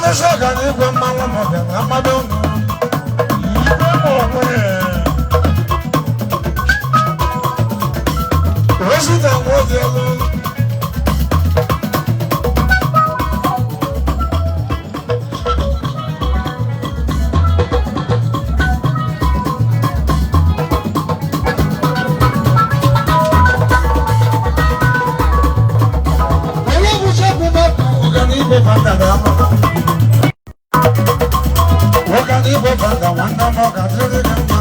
Alụsị ọganigwe mmanwụ m bịara amado unu. Igwe ma onwe ya. Osita nwoke elu. Onye gwụcha bụ mmadụ ọganigwe batara amụma. Ọganigwe bata nwanne m ọ ga-adịrị gị mma.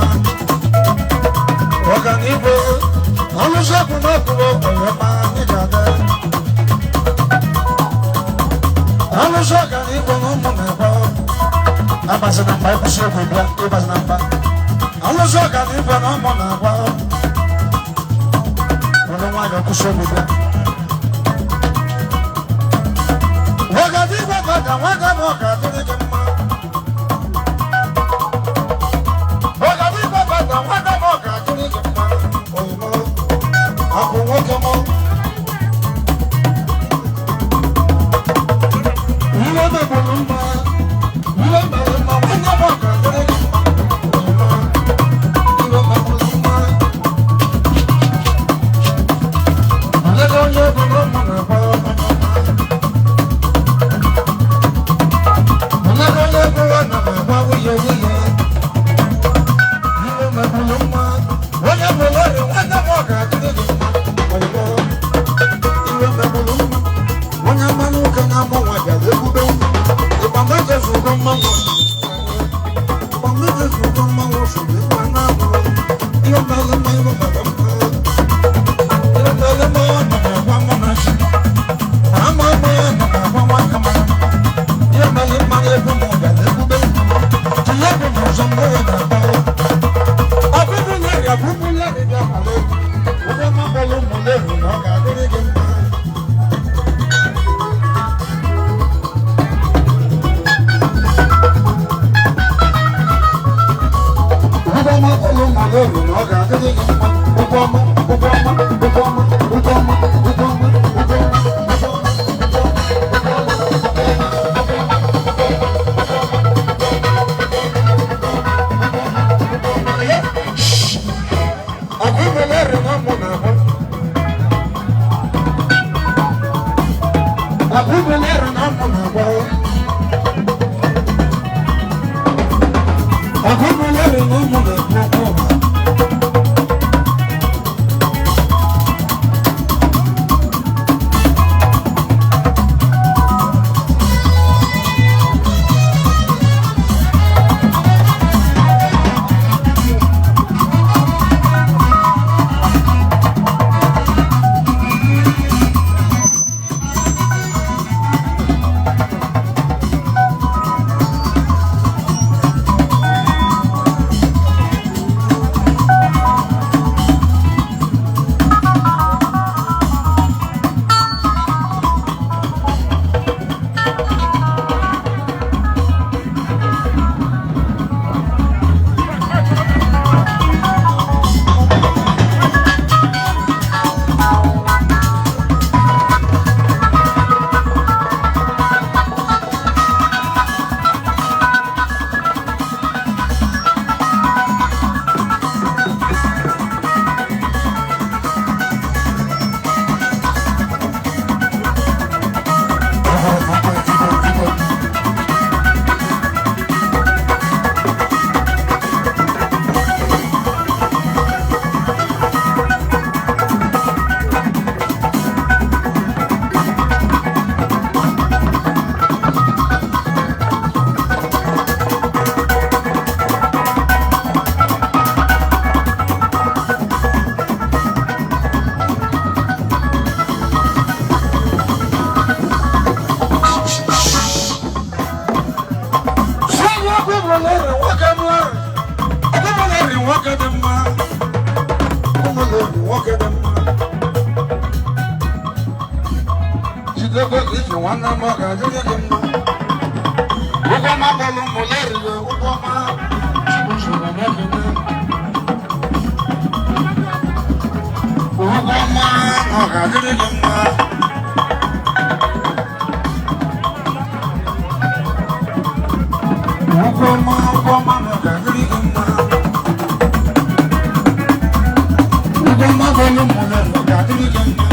Ọganigwe alụsị akwụmakwụ ọkpọrọ ma anyị ga-aga. Alụsị ọganigwe na ụmụ na-agba agbazị na mba ịkwụsị egwu bịa ịgbazị na mba. Alụsị ọganigwe na ụmụ na-agba were nwayọọ kwụsị egwu bịa. Ọganigwe bata nwanne m ọ ga-adịrị gị mma. Ọganigwe bata nwanne m ọ ga-adịrị gị mma. Oyimo, abụ nwoke m. Ihe megburu mma, ihe mere mma, nwanne m ọ ga-adịrị gị mma. Oyimo, ihe megburu mma. Olega onye bụrụ ụmụ na-agba ọmụma. Olega onye bụrụ na m agba nwunye nwunye. Ihe megburu mma, onye bụrụ ọrịa nwanne m ọ ga-adịrị gị mma. Oyimo, ihe megburu mma, onye mmanụ ụka na-amụ nwa bịara ebube mma. Ịgba mmejezugo mmanwụ. Ịgba mmejezugo mmanwụ soro ịgba na-amụ. Ihe mere mma, ihe mere mma. Ihe mere mma, ọ nọ na-agwa mụ na chi. Ama ama ya nọ na-agwa nwa aka mara mma. Ihe mere mma na ebe m bịara ebube mma. Tinye egwu n'ụzọ mmụọ na-agba. Ọbụbụlarị ọbụbụlarị bịa mara egwu. Onye mabọlụ ụmụleru na ọ ga-adịrị gị mma. Ụgwọ ọma bọlụ ụmụleru na ọ ga-adịrị gị mma. Ụgwọ ọma, ụgwọ ọma, ụgwọ ọma, ụgwọ ọma, ụgwọ ọma, ụgwọ ọma, ụgwọ ọma. Ọbụbụlarị na ụmụ na-agba. Ọbụbụlarị na ụmụ na-agba. Ọbụbụlarị na ụmụ na-ekwu okwu ụgha. Nwoke dị mma, ụmụlori nwoke dị mma. Jidekwe ka iji nwanne m ọ ga-adịrị gị mma. Ụgwọ ọma bọlụ ụmụlori ya, ụgwọ ọma Chibuzo na ekene. Ụgwọ ọma ọ ga-adịrị gị mma. Ugoma, ugoma, n'ọga-adịrị gị mma. Ugoma bọọlụ mụlụ n'ọga-adịrị gị mma.